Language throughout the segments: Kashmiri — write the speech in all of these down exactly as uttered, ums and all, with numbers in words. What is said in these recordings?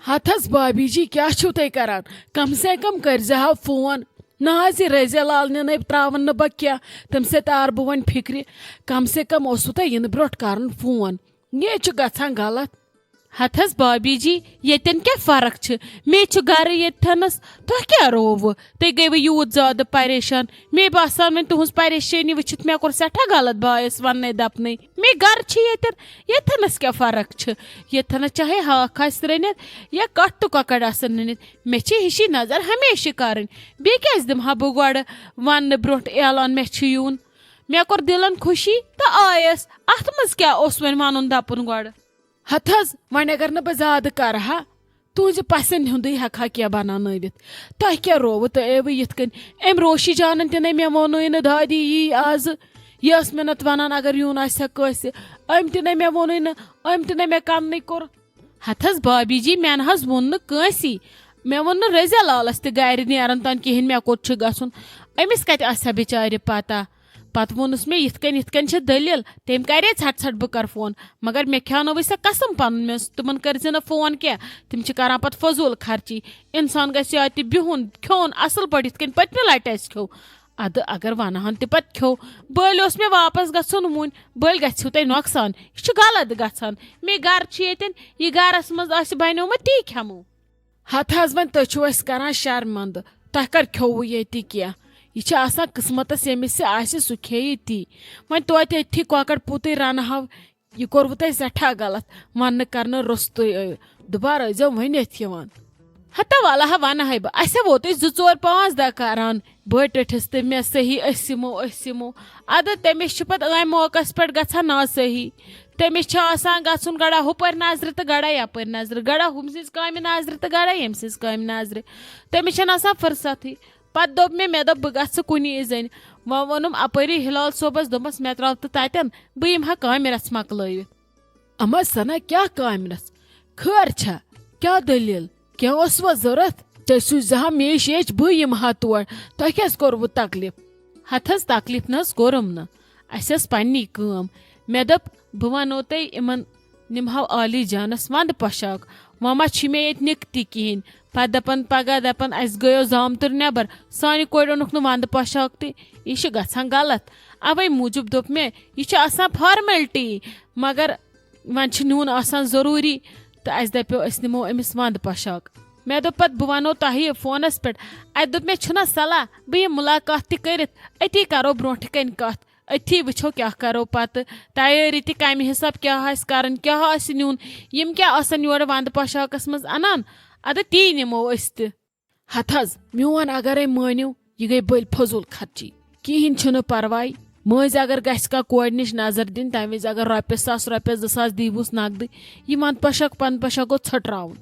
ہتس بابی جی، کیٛاہ چھِو تُہۍ کران؟ کم سے کم کٔرۍ زِ ہاو فون۔ نہ حظ، یہِ رزیا لال نِنَے ترٛاوَن نہٕ بہٕ کینٛہہ، تٔمۍ سۭتۍ تار بہٕ وۄنۍ فِکرِ۔ کم سے کم اوسوٕ تۄہہِ یِنہٕ برونٛٹھ کرُن فون۔ یے چھُ گژھان غلط۔ ہتس بابی جی، ییٚتٮ۪ن کیٛاہ فرق چھِ؟ مےٚ چھُ گرٕ ییٚتھٮ۪نس، تۄہہِ کیٛاہ رووٕ؟ تُہۍ گٔیوٕ یوٗت زیادٕ پریشان۔ مےٚ باسان وۄنۍ تُہٕنٛز پریشٲنی وٕچھِتھ مےٚ کوٚر سٮ۪ٹھاہ غلط بایس وننَے دپنَے۔ مےٚ گرٕ چھِ ییٚتٮ۪ن، ییٚتھٮ۪نس کیٛاہ فرق چھِ؟ ییٚتھٮ۪نس چاہے ہاکھ آسہِ رٔنِتھ یا کٹھ تہٕ کۄکر آسن رٔنِتھ، مےٚ چھِ ہِشی نظر ہمیشہِ کرٕنۍ۔ بیٚیہِ کیٛازِ دِمہٕ ہا بہٕ گۄڈٕ وننہٕ برونٛٹھ اعلان مےٚ چھُ یُن؟ مےٚ کوٚر دِلن خوشی تہٕ آیس۔ اتھ منٛز کیٛاہ اوس وۄنۍ ونُن دپُن گۄڈٕ؟ ہتہٕ حظ، وۄنۍ اگر نہٕ بہٕ زیادٕ کرٕ ہا، تُہنٛزِ پسنٛدِ ہُنٛدُے ہٮ۪کہٕ ہا کینٛہہ بناونٲوِتھ۔ تۄہہِ کیٛاہ رووٕ تہٕ ٲوٕ یِتھ کٔنۍ؟ أمۍ روشی جانن تہِ نے مےٚ ووٚنُے نہٕ دادی یی آزٕ۔ یہِ ٲس مےٚ نتہٕ ونان اگر یُن آسہِ ہا کٲنٛسہِ۔ أمۍ تہِ نے مےٚ ووٚنُے نہٕ، أمۍ تہِ نے مےٚ کننٕے کوٚر۔ ہتہٕ حظ بابی جی، مےٚ نہ حظ ووٚن نہٕ کٲنٛسی۔ مےٚ ووٚن نہٕ رزیا لالس تہِ گرِ نیرن تن کِہیٖنۍ، مےٚ کوٚت چھُ گژھُن۔ أمِس کتہِ آسہِ ہا بِچارِ پتہ؟ پتہٕ ووٚنُس مےٚ، یِتھ کٔنۍ، یِتھ کٔنۍ چھِ دٔلیٖل۔ تٔمۍ کرے ژھٹھ ژھٹھ بہٕ کرٕ فون، مگر مےٚ کھیانٲوٕے سۄ قسم پنُن، مےٚ ٲس تِمن کٔرزِ نہٕ فون کینٛہہ، تِم چھِ کران پتہٕ فضوٗل خرچی۔ انسان گژھِ یا تہِ بِہُن کھیوٚن اصل پٲٹھۍ، یِتھ کٔنۍ پٔتمہِ لٹہِ اسہِ کھیوٚو۔ ادٕ اگر ونہٕ ہن تہِ پتہٕ کھیوٚو، بٔلۍ اوس مےٚ واپس گژھُن وُنۍ، بٔلۍ گژھِو تۄہہِ نۄقصان۔ یہِ چھُ غلط گژھان۔ مےٚ گرٕ چھُ ییٚتٮ۪ن، یہِ گرس منٛز آسہِ بنیومُت، تی کھٮ۪مو۔ ہتہٕ حظ، وۄنۍ تُہۍ چھِو اَسہِ کران شرمندٕ۔ تۄہہِ کر کھیوٚوُ ییٚتہِ کینٛہہ؟ یہِ چھِ آسان قٕسمتس ییٚمِس یہِ آسہِ، سُہ کھیٚیہِ تی۔ وۄنۍ توتہِ أتھی کۄکر پوٗتٕے رنہٕ ہاو۔ یہِ کوٚروُ تۄہہِ سٮ۪ٹھاہ غلط، وننہٕ کرنہٕ روٚستُے۔ دوبارٕ ٲسۍزیو ؤنِتھ یِوان۔ ہتا واللہ ونہٕ ہے بہٕ، اسہِ ہے ووتُے زٕ ژور پانٛژھ دۄہ کران۔ بٔڑۍ ٹٔٹھِس تہٕ مےٚ صحیح، أسۍ یِمو، أسۍ یِمو۔ ادٕ تٔمِس چھِ پتہٕ أمۍ موقعس پٮ۪ٹھ گژھان ناصحیح۔ تٔمِس چھِ آسان گژھُن گڑا ہُپٲرۍ نظرِ تہٕ گڑا یپٲرۍ نظرِ، گڑا ہُم سٕنٛزِ کامہِ نظرِ تہٕ گڑا ییٚمۍ سٕنٛزِ کامہِ نظرِ۔ تٔمِس چھَنہٕ آسان فرصتھٕے۔ پتہٕ دوٚپ مےٚ، مےٚ دوٚپ بہٕ گژھٕ کُنی زٔنۍ۔ وۄنۍ ووٚنُم اپٲری ہلال صٲبس، دوٚپمس، مےٚ ترٛاو تہٕ تتٮ۪ن، بہٕ یِمہٕ ہا کامہِ رژھ مۄکلٲوِتھ۔ اما سنا، کیٛاہ کامہِ رژھ؟ خٲر چھا؟ کیٛاہ دٔلیٖل؟ کینٛہہ اوسوا ضروٗرت؟ تُہۍ سوٗززِ ہا میٚچ ییٚچ، بہٕ یِمہٕ ہا تور۔ تۄہہِ کیٛازِ کوٚروٕ تکلیف؟ ہتہٕ حظ تکلیف نہ حظ کوٚرُم نہٕ، اسہِ ٲس پننی کٲم۔ مےٚ دوٚپ، بہٕ ونو تۄہہِ، یِمن نِمہٕ ہاو عالی جانس ونٛدٕ پۄشاک۔ وۄنۍ ما چھِ مےٚ ییٚتہِ نِکہٕ تہِ کِہیٖنۍ۔ پتہٕ دپن، پگاہ دپن، اسہِ گٔیو زامتُر نٮ۪بر، سانہِ کورِ اوٚنُکھ نہٕ ونٛدٕ پۄشاک تہِ۔ یہِ چھُ گژھان غلط۔ اوے موٗجوٗب دوٚپ مےٚ، یہِ چھِ آسان فارمیلٹی، مگر وۄنۍ چھُ نیُن آسان ضروٗری، تہٕ اسہِ دپیو أسۍ نِمو أمِس ونٛدٕ پۄشاک۔ مےٚ دوٚپ پتہٕ بہٕ ونو تۄہہِ فونس پٮ۪ٹھ۔ اتہِ دوٚپ مےٚ چھُنہ صلاح بہٕ یِمہٕ مُلاقات تہِ کٔرِتھ، أتی کرو برونٛٹھٕ کنہِ کتھ، أتھی وٕچھو کیٛاہ کرو پتہٕ، تیٲری تہِ کمہِ حساب کیٛاہ آسہِ کرٕنۍ، کیٛاہ آسہِ نیُن، یِم کیٛاہ آسن یورٕ ونٛدٕ پۄشاکس منٛز انان، ادٕ تی نِمو أسۍ تہِ۔ ہتہٕ حظ، میون اگرے مٲنِو، یہِ گٔے بٔلۍ فضوٗل خرچی۔ کِہیٖنۍ چھُنہٕ پرواے۔ مٔنٛزۍ اگر گژھِ کانٛہہ کورِ نِش نظر دِنۍ، تَمہِ وِزِ اگر رۄپیَس ساس، رۄپیَس زٕ ساس دیٖوُس نقدٕے، یہِ وَنٛدٕ پۄشاک، پَنٛدٕ پۄشاک گوٚو ژھٔٹراوُن۔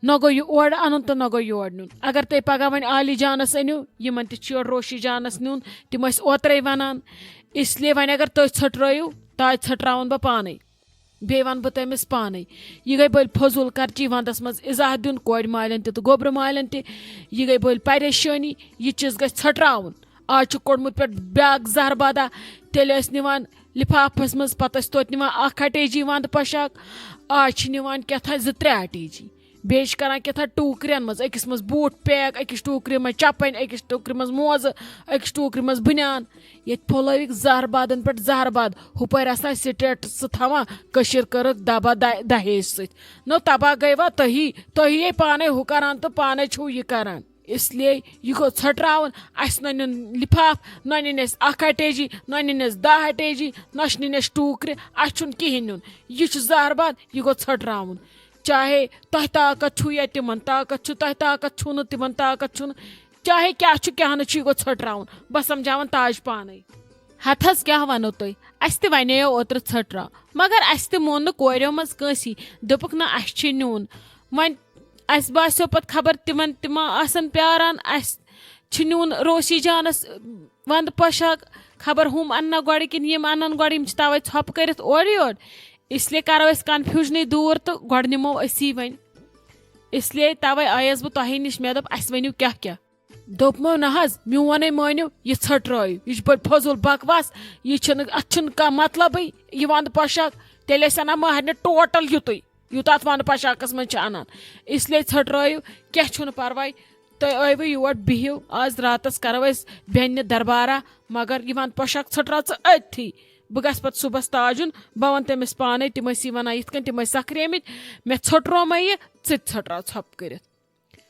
نہ گوٚو یہِ اورٕ اَنُن تہٕ نہ گوٚو یورٕ نیُن۔ اگر تُہۍ پگاہ وۄنۍ عالی جانَس أنِو، یِمَن تہِ چھُ یورٕ روشی جانَس نیُن، تِم ٲسۍ اوترَے وَنان۔ اس لیے وۄنۍ اگر تُہۍ ژھٔٹرٲیِو، تاج ژھٔٹراوَن بہٕ پانَے۔ بیٚیہِ وَنہٕ بہٕ تٔمِس پانَے۔ یہِ گٔے بٔلۍ فضوٗل خرچی، وَنٛدَس منٛز اِزاہ دیُن کورِ مالٮ۪ن تہِ تہٕ گوٚبرٕ مالٮ۪ن تہِ۔ یہِ گٔے بٔلۍ پریشٲنی، یہِ چیٖز گژھِ ژھٔٹراوُن۔ آز چھُ کوٚڑمُت پٮ۪ٹھ بیٛاکھ زہر بادا، تیٚلہِ ٲسۍ نِوان لِفافَس منٛز، پَتہٕ ٲسۍ توتہِ نِوان اَکھ اَٹیجی وَنٛدٕ پۄشاک، آز چھِ نِوان کیٛاہ تھام زٕ ترٛےٚ اَٹیجی۔ بیٚیہِ چھِ کَران کیٛاہ تھام ٹوٗکرٮ۪ن منٛز، أکِس منٛز بوٗٹھ پیک، أکِس ٹوٗکرِ منٛز چَپَنۍ، أکِس ٹوٗکرِ منٛز موزٕ، أکِس ٹوٗکرِ منٛز بٔنیان۔ ییٚتہِ پھۄلٲوِکھ زہر بادن پٮ۪ٹھ زہر باد۔ ہُپٲرۍ آسان سٹیٹس تھاوان، کٔشیٖر کٔرٕکھ دبا دَ-، دہیج سۭتۍ۔ نو تباہ گٔیوا تُہی؟ تُہی یے پانے ہُہ کران تہٕ پانے چھِو یہِ کران۔ اس لیے یہِ گوٚو ژھۄٹراوُن۔ اَسہِ نہ نیُن لِفاف، نہ نِنۍ اَسہِ اکھ اٹیجی، نہ نِنۍ اَسہِ دَہ اٹیجی، نہ چھِ نِنۍ اَسہِ ٹوٗکرِ، اَسہِ چھُنہٕ کِہیٖنۍ نیُن۔ یہِ چھُ زہر باد، یہِ گوٚو ژھۄٹراوُن۔ چاہے تۄہہِ طاقت چھُو یا تِمن طاقت چھُ، تۄہہِ طاقت چھُو نہٕ، تِمن طاقت چھُنہٕ، چاہے کیٛاہ چھُ کیٛاہ نہٕ چھُ، یہِ گوٚو ژھۄٹراوُن۔ بہٕ سمجھاوان تاج پانے۔ ہتہٕ حظ کیٛاہ ونو تۄہہِ، اسہِ تہِ ونیو اوترٕ ژھۄٹراو، مگر اسہِ تہِ مون نہٕ کوریو منٛز کٲنسی، دوٚپُکھ نہ اسہِ چھُ نیُن۔ وۄنۍ اسہِ باسیو پتہٕ خبر تِمن تہِ ما آسن پیاران، اسہِ چھُ نیُن روسی جانس ونٛدٕ پۄشاک، خبر ہُم اننا گۄڈٕ کِنہٕ یِم انن گۄڈٕ، یِم چھِ توے ژھۄپہٕ کٔرِتھ اورٕ یورٕ۔ اس لیے کرو أسۍ کنفیوجنٕے دوٗر تہٕ گۄڈٕ نِمو أسی وۄنۍ۔ اس لیے توے آیس بہٕ تۄہے نِش، مےٚ دوٚپ اسہِ ؤنِو کیٛاہ کیٛاہ۔ دوٚپمو نہ حظ، میونے مٲنِو، یہِ ژھٔٹرٲیِو، یہِ چھُ بٔلۍ فضوٗل بکواس، یہِ چھُنہٕ، اتھ چھُنہٕ کانٛہہ مطلبٕے، یہِ ونٛدٕ پۄشاک۔ تیٚلہِ ٲسۍ انان مہرنہِ ٹوٹل یُتُے۔ یوٗتاہ اَتھ وَنہٕ پۄشاکَس منٛز چھِ اَنان۔ اس لیے ژھٔٹرٲیِو، کینٛہہ چھُنہٕ پَرواے۔ تُہۍ ٲیوٕ یور، بِہِو، آز راتَس کَرو أسۍ بیٚنہِ دربارہ، مگر یہِ وَنہٕ پۄشاک ژھٔٹراو ژٕ أتھی۔ بہٕ گژھٕ پَتہٕ صُبحَس تاجُن، بہٕ وَنہٕ تٔمِس پانَے، تِم ٲسۍ یہِ وَنان یِتھ کٔنۍ، تِم ٲسۍ سَکھریمٕتۍ، مےٚ ژھٔٹرومَے یہِ، ژٕ تہِ ژھٔٹراو ژھۄپہٕ کٔرِتھ۔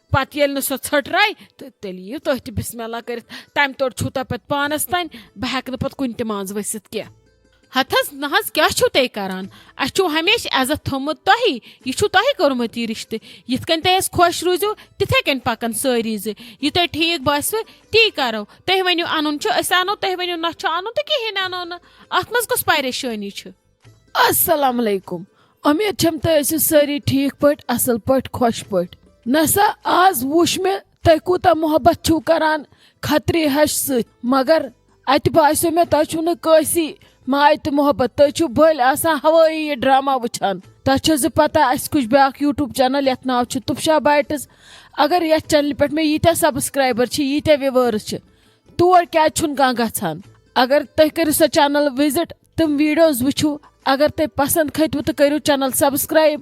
پتہٕ ییٚلہِ نہٕ سۄ ژھٔٹرایہِ، تہٕ تیٚلہِ یِیِو تُہۍ تہِ بسم اللہ کٔرِتھ۔ تَمہِ توٚر چھُو تۄہہِ پتہٕ پانس تانۍ، بہٕ ہٮ۪کہٕ نہٕ پتہٕ کُنہِ تہِ منٛز ؤسِتھ کینٛہہ۔ ہتہٕ حظ، نہ حظ، کیٛاہ چھُو تُہۍ کران؟ اَسہِ چھُو ہمیشہِ عزت تھوٚومُت تۄہی، یہِ چھُو تۄہہِ کوٚرمُت یہِ رِشتہٕ۔ یِتھ کٔنۍ تۄہہِ اَسہِ خۄش روٗزِو، تِتھَے کٔنۍ پکن سٲری زٕ۔ یہِ تۄہہِ ٹھیٖک باسِوٕ، تی کرو۔ تُہۍ ؤنِو اَنُن چھُ، أسۍ اَنو، تُہۍ ؤنِو نہ چھُ اَنُن تہٕ کِہیٖنۍ اَنو نہٕ۔ اَتھ منٛز کۄس پریشٲنی چھِ؟ السلام علیکم۔ امید چھم تُہۍ ٲسِو سٲری ٹھیٖک پٲٹھۍ، اصل پٲٹھۍ، خۄش پٲٹھۍ۔ نسا آز وُچھ مےٚ تُہۍ کوٗتاہ محبت چھِو کران کھتری ہش سۭتۍ، مگر اتہِ باسیو مےٚ تۄہہِ چھِو نہٕ کٲنٛسی ماے تہٕ محبت، تُہۍ چھِو بٔلۍ آسان ہوٲیی یہِ ڈرامہ وٕچھان۔ تۄہہِ چھو زِ پتہ اسہِ کُچھ بیاکھ YouTube channel یتھ ناو چھُ تُپشا بایٹس۔ اگر یتھ چینلہِ پٮ۪ٹھ مےٚ ییٖتیٛاہ subscriber چھِ، ییٖتیٛاہ viewers چھِ، تور کیٛازِ چھُنہٕ کانٛہہ گژھان؟ اگر تُہۍ کٔرِو سۄ channel visit، تِم videos وٕچھِو، اگر تۄہہِ پسنٛد کھٔتوٕ تہٕ کٔرِو channel subscribe۔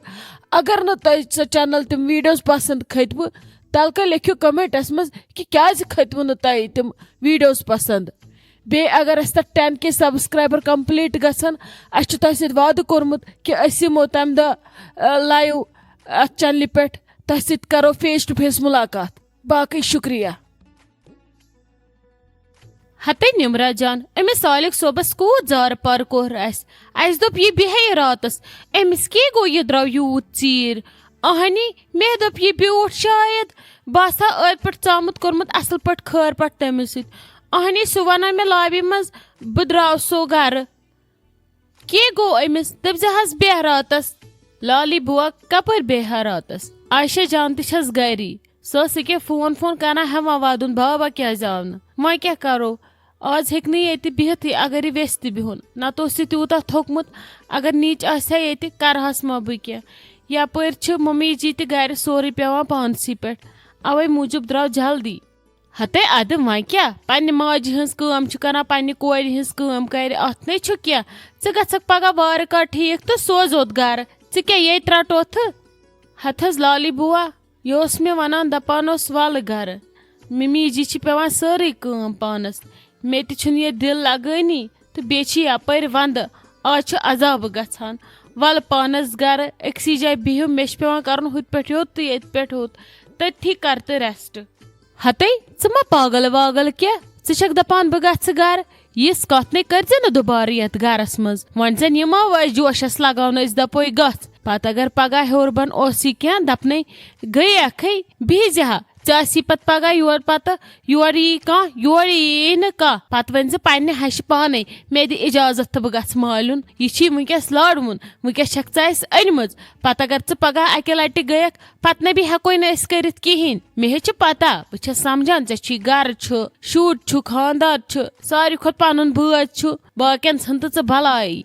اگر نہٕ تۄہہِ سۄ channel تِم videos پسنٛد کھٔتوٕ، تَلہٕ کَنۍ لیکھِو commentس منٛز کہِ کیٛازِ کھٔتوٕ نہٕ تۄہہِ تِم videos پسنٛد۔ بیٚیہِ اگر اَسہِ تَتھ ten K subscriber complete گژھن، اَسہِ چھُ تۄہہِ سۭتۍ وعدٕ کوٚرمُت کہِ أسۍ یِمو تَمہِ دۄہ، آ، live اَتھ channelہِ پٮ۪ٹھ، تۄہہِ سۭتۍ کَرو face to face مُلاقات۔ باقٕے شُکریہ۔ ہتے نمرہ جان، أمِس صالح صٲبس کوٗت زارٕ پارٕ کوٚر اَسہِ۔ اَسہِ دوٚپ، یہِ بیٚہے راتس، أمِس کیٛاہ گوٚو، یہِ درٛاو یوٗت ژیٖرۍ؟ اہنی، مےٚ دوٚپ، یہِ بیوٗٹھ شاید، باسان أتھۍ پٮ۪ٹھ ژامُت کوٚرمُت اَصٕل پٲٹھۍ خٲر پٲٹھۍ تٔمِس سۭتۍ۔ اہنی، سُہ وَنان مےٚ لابی منٛز، بہٕ درٛاو سو گرٕ۔ کیٛاہ گوٚو أمِس؟ دٔپۍ زِ حظ بیٚہہ راتس۔ لالی بوا کپٲرۍ بیٚہہِ ہا راتس؟ عائشہ جان تہِ چھس گری۔ سۄ ٲس ییٚکیٛاہ فون فون کران، ہٮ۪وان ودُن، بابا کیٛازِ آو نہٕ؟ وۄنۍ کیٛاہ کرو؟ آز ہیٚکہِ نہٕ ییٚتہِ بِہتھٕے، اگر یہِ ویٚژھِ تہِ بِہُن۔ نتہٕ اوس یہِ تیوٗتاہ تھوٚکمُت، اگر نِچ آسہِ ہا ییٚتہِ، کرہس ما بہٕ کینٛہہ؟ یپٲرۍ چھِ ممی جی تہِ گرِ، سورُے پٮ۪وان پانسٕے پٮ۪ٹھ۔ اوے موٗجوٗب درٛاو جلدی۔ ہتے ادٕ وۄنۍ کیٛاہ؟ پننہِ ماجہِ ہٕنٛز کٲم چھُ کران، پننہِ کورِ ہٕنٛز کٲم کرِ، اتھ نے چھُ کینٛہہ۔ ژٕ گژھکھ پگاہ وارٕ کار ٹھیٖک تہٕ سوز اوت گرٕ۔ ژٕ کیٛاہ ییٚتہِ رٹوتھٕ؟ ہتہٕ حظ لالی بوا، یہِ اوس مےٚ ونان، دپان اوس، ولہٕ گرٕ، ممی جی چھِ پٮ۪وان سٲرٕے کٲم پانس، مےٚ تہِ چھُنہٕ ییٚتہِ دِل لگٲنی، تہٕ بیٚیہِ چھِ یپٲرۍ ونٛدٕ، آز چھُ عذابہٕ گژھان۔ ولہٕ پانس گرٕ، أکسٕے جایہِ بِہِو، مےٚ چھُ پٮ۪وان کرُن ہُتہِ پٮ۪ٹھ یوٚت تہٕ ییٚتہِ پٮ۪ٹھ ہُتھ، تٔتھی کر تہٕ rest۔ ہتے، ژٕ ما پاگل واگل کینٛہہ؟ ژٕ چھکھ دپان بہٕ گژھٕ گرٕ؟ یِژھ کتھ نے کٔرزِ نہٕ دُبارٕ یتھ گرس منٛز۔ وۄنۍ زن یہِ ما وٲتۍ جوشس لگاونہٕ، أسۍ دپوے گژھ، پتہٕ اگر پگاہ ہیوٚر بۄن اوسُے کینٛہہ، دپنے گٔیکھٕے، بِہزِ ہا۔ ژےٚ آسی پتہٕ پگاہ یورٕ پتہٕ، یورٕ یی کانٛہہ، یورٕ یی نہٕ کانٛہہ۔ پتہٕ ؤنۍ زِ پننہِ ہشہِ پانے، مےٚ دِ اجازت تہٕ بہٕ گژھٕ مالیُن۔ یہِ چھی وٕنکیٚس لڑوُن، وٕنکیٚس چھکھ ژٕ اسہِ أنمٕژ۔ پتہٕ اگر ژٕ پگاہ اکہِ لٹہِ گٔیکھ، پتہٕ نہ بیٚیہِ ہٮ۪کوے نہٕ أسۍ کٔرِتھ کِہیٖنۍ۔ مےٚ ہے چھِ پتہ، بہٕ چھس سمجھان، ژےٚ چھی گرٕ چھُ، شُرۍ چھُ، خاندار چھُ، ساروی کھۄتہٕ پنُن بٲژ چھُ، باقین ژھٕن تہٕ ژٕ بلایی۔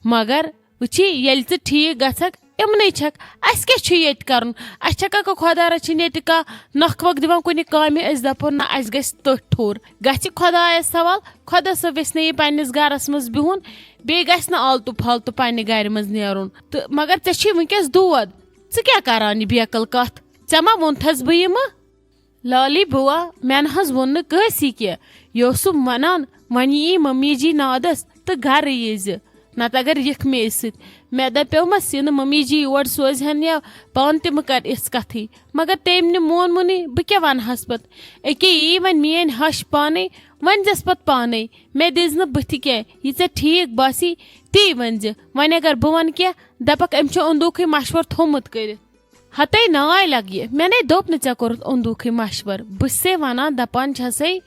مگر وٕچھی، ییٚلہِ ژٕ ٹھیٖک گژھکھ، یِمنٕے چھکھ۔ اسہِ کیٛاہ چھُ ییٚتہِ کرُن؟ اسہِ چھکھا کانٛہہ خۄدا رٔچھِنۍ ییٚتہِ کانٛہہ نۄکھٕ وۄکھٕ دِوان کُنہِ کامہِ؟ أسۍ دپو نہ، اسہِ گژھِ تٔتھۍ ٹھوٚر۔ گژھِ خۄدایس حوال، خۄدا صٲب ویژھِ نہٕ یہِ پننِس گرس منٛز بِہُن، بیٚیہِ گژھِ نہٕ آلتو فالتو پننہِ گرِ منٛز نیرُن۔ تہٕ مگر ژےٚ چھُے وٕنکیٚس دود، ژٕ کیٛاہ کران یہِ بیقل کتھ؟ ژےٚ ما ووٚنتھس بہٕ یِمہٕ؟ لالی بوا، مےٚ نہ حظ ووٚن نہٕ کٲنٛسی کینٛہہ۔ یہِ اوسُم ونان، وۄنۍ یی ممی جی نادس تہٕ گرٕ ییٖزِ، نتہٕ اگر یِکھ مے سۭتۍ۔ مےٚ دپیومس، یہِ نہٕ ممی جی یور سوزِ ہن یا پانہٕ تہِ مہٕ کر یِژھ کتھٕے۔ مگر تٔمۍ نہٕ مونمُنٕے، بہٕ کیٛاہ ونہس پتہٕ؟ أکے یی وۄنۍ میٲنۍ ہش پانے، ونہِ زٮ۪س پتہٕ پانے۔ مےٚ دِژ نہٕ بٕتھِ کینٛہہ، یہِ ژےٚ ٹھیٖک باسی، تی ؤنۍ زِ۔ وۄنۍ اگر بہٕ ونہٕ کینٛہہ، دپکھ، أمۍ چھُ اوٚندوٗکھٕے مشورٕ تھوٚومُت کٔرِتھ۔ ہتے ناے لگہِ، مےٚ نے دوٚپ نہٕ ژےٚ کوٚرُتھ اوٚندوٗکھٕے مشورٕ۔ بہٕ چھسے ونان، دپان چھسے،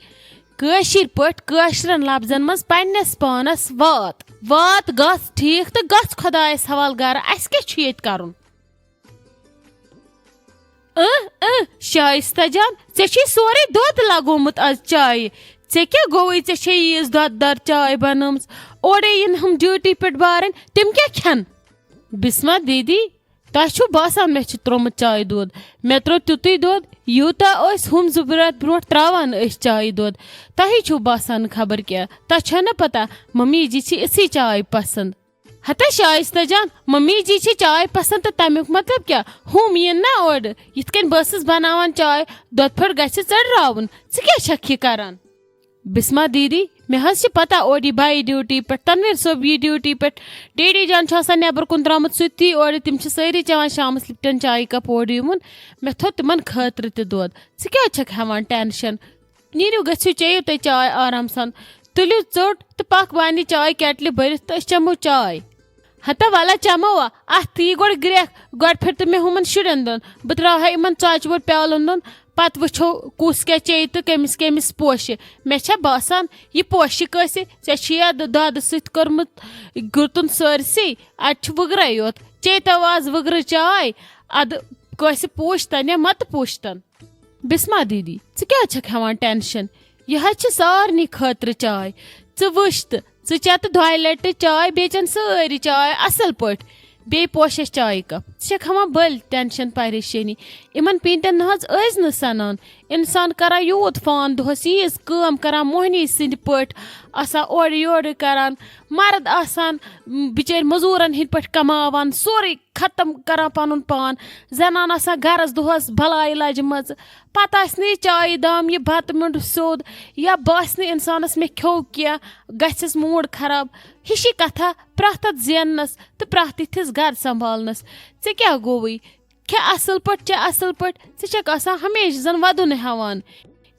کٲشِر پٲٹھۍ کٲشرٮ۪ن لفظن منٛز پننِس پانس وات۔ وات، گژھ ٹھیٖک تہٕ گژھ خۄدایس حوالہٕ گرٕ۔ اسہِ کیٛاہ چھُ ییٚتہِ کرُن؟ اۭں، اۭں، شایستہ جان، ژےٚ چھُے سورُے دۄد لگومُت از چایہِ۔ ژےٚ کیٛاہ گوٚوُے؟ ژےٚ چھے ییٖژ دۄدٕ دار چاے بنٲومٕژ۔ اورے یِن ہُم ڈیوٹی پٮ۪ٹھ بارٕنۍ، تِم کیٛاہ کھٮ۪ن؟ بسمہ دیدی، تۄہہِ چھُو باسان مےٚ چھُ تروومُت چایہِ دۄد؟ مےٚ تروو تیُتُے دۄد، یوٗتاہ ٲسۍ ہُم زٕ برٛونٛٹھ برٛونٛٹھ تراوان ٲسۍ چایہِ دۄد۔ تۄہے چھُو باسان خبر کیٛاہ۔ تۄہہِ چھےٚ نہ پتہ، ممی جی چھِ اِژھٕے چاے پسنٛد۔ ہتا شائستہ جان، ممی جی چھِ چاے پسند تہٕ تمیُک مطلب کیٛاہ؟ ہُم یِن نا اورٕ۔ یِتھ کٔنۍ بہٕ ٲسٕس بناوان چاے، دۄدٕ پھٔٹ گژھِ ژٔٹراوُن۔ ژٕ کیٛاہ چھکھ یہِ کران؟ بسما دیدی، مےٚ حظ چھِ پتہ، اورٕ یہِ بھایی ڈیوٹی پٮ۪ٹھ، تنویر صٲب یی ڈیوٹی پٮ۪ٹھ، ڈیڈی جان چھُ آسان نٮ۪بر کُن درٛامُت، سُہ تہِ اورٕ۔ تِم چھِ سٲری چٮ۪وان شامس لپٹن چایہِ کپ اورٕ یِمن۔ مےٚ تھوٚو تِمن خٲطرٕ تہِ دۄد۔ ژٕ کیٛازِ چھکھ ہٮ۪وان ٹینشن؟ نیٖرِو، گٔژھِو، چیٚیِو تُہۍ چاے آرام سان۔ تُلِو ژوٚٹ تہٕ پکھ بانہِ چاے کیٹلہِ بٔرِتھ تہٕ أسۍ چٮ۪مو چاے۔ ہتا ولا چٮ۪مو وا، اتھ یی گۄڈٕ گرٛٮ۪کھ، گۄڈٕ پھِر تہٕ مےٚ ہُمن شُرٮ۪ن دۄن۔ بہٕ ترٛاوہا یِمن ژۄچہِ ووٚٹ پیالن دۄن، پتہٕ وٕچھو کُس کیٛاہ چیٚیہِ تہٕ کٔمِس کٔمِس پوشہِ۔ مےٚ چھا باسان، یہِ پوشہِ کٲنٛسہِ؟ ژےٚ چھُیا دۄ-، دۄدٕ سۭتۍ کوٚرمُت گُتُن سٲرسٕے؟ اتہِ چھُ وٕگرے یوت۔ چیٚیتو آز وٕگرٕ چاے، ادٕ کٲنٛسہِ پوش تن یا متہٕ پوش تن۔ بسما دیدی، ژٕ کیٛازِ چھکھ ہٮ۪وان ٹینشن؟ یہِ حظ چھِ سارنٕے خٲطرٕ چاے۔ ژٕ وٕچھ تہٕ، ژٕ چےٚ تہٕ دۄیہِ لٹہِ چاے، بیٚیہِ چٮ۪ن سٲری چاے اصل پٲٹھۍ۔ بیٚیہِ پوشس چایہِ کپ۔ ژٕ چھکھ ہٮ۪وان بٔلۍ ٹینشن پریشٲنی۔ یِمن پیٖنتٮ۪ن نہ حظ ٲسۍ نہٕ سنان۔ انسان کران یوٗت فان دۄہس، ییٖژ کٲم کران، موہنی سٕنٛدِ پٲٹھۍ آسان اورٕ یورٕ کران، مرد آسان، م، بِچٲرۍ مٔزوٗرن ہٕنٛدۍ پٲٹھۍ کماوان، سورُے ختم کران پنُن پان، زنان آسان گرس دۄہس بلایہِ لجہِ منٛز۔ پتہٕ آسہِ نہٕ یہِ چایہِ دام، یہِ بتہٕ میوٚنٛڈ سیوٚد، یا باسہِ نہٕ انسانس مےٚ کھیوٚو کینٛہہ، گژھٮ۪س موٗڈ خراب۔ ہِشی کتھا، پرٛتھ اتھ زیننس تہٕ پرٛتھ یِتھِس گرٕ سنبھالنس۔ ژےٚ کیٛاہ گوٚوُے؟ کھےٚ اصل پٲٹھۍ، چےٚ اصل پٲٹھۍ، ژٕ چھکھ آسان ہمیشہِ زن ودُن ہٮ۪وان۔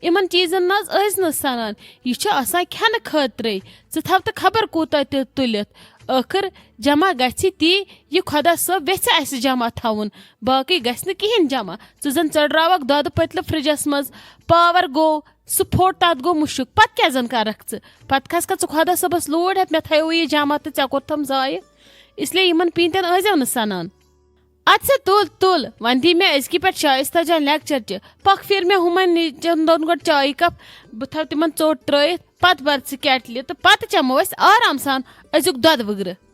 یِمن چیٖزن نہ حظ ٲسۍ نہٕ سنان، یہِ چھُ آسان کھٮ۪نہٕ خٲطرے۔ ژٕ تھاو تہٕ خبر کوٗتاہ تہِ تُلِتھ، ٲخٕر جمع گژھِ تی، یہِ خۄدا صٲب ویژھِ اسہِ جمع تھاوُن، باقٕے گژھِ نہٕ کِہینۍ جمع۔ ژٕ زن ژٔٹراوکھ دۄدٕ پٔتلہٕ فرجس منٛز، پاور گوٚو، سُہ پھوٚٹ، تتھ گوٚو مُشُک، پتہٕ کیٛاہ زن کرکھ ژٕ؟ پتہٕ کھسکھا ژٕ خۄدا صٲبس لوٗر ہٮ۪تھ، مےٚ تھایو یہِ جمع تہٕ ژےٚ کوٚرتھم ضایہِ۔ اس لیے یِمن پیٖنتٮ۪ن ٲسۍزیو نہٕ سنان۔ ادٕ سا تُل، تُل، وۄنۍ دی مےٚ أزکی پٮ۪ٹھ شایستہ جان لیکچر تہِ۔ پکھ پھِر مےٚ ہُمن نِچن دۄن گۄڈٕ چایہِ کپ، بہٕ تھاوٕ تِمن ژوٚٹ ترٲیِتھ، پتہٕ بر ژٕ کیٹلہِ تہٕ پتہٕ چٮ۪مو أسۍ آرام سان أزیُک دۄدٕ وٕگرٕ۔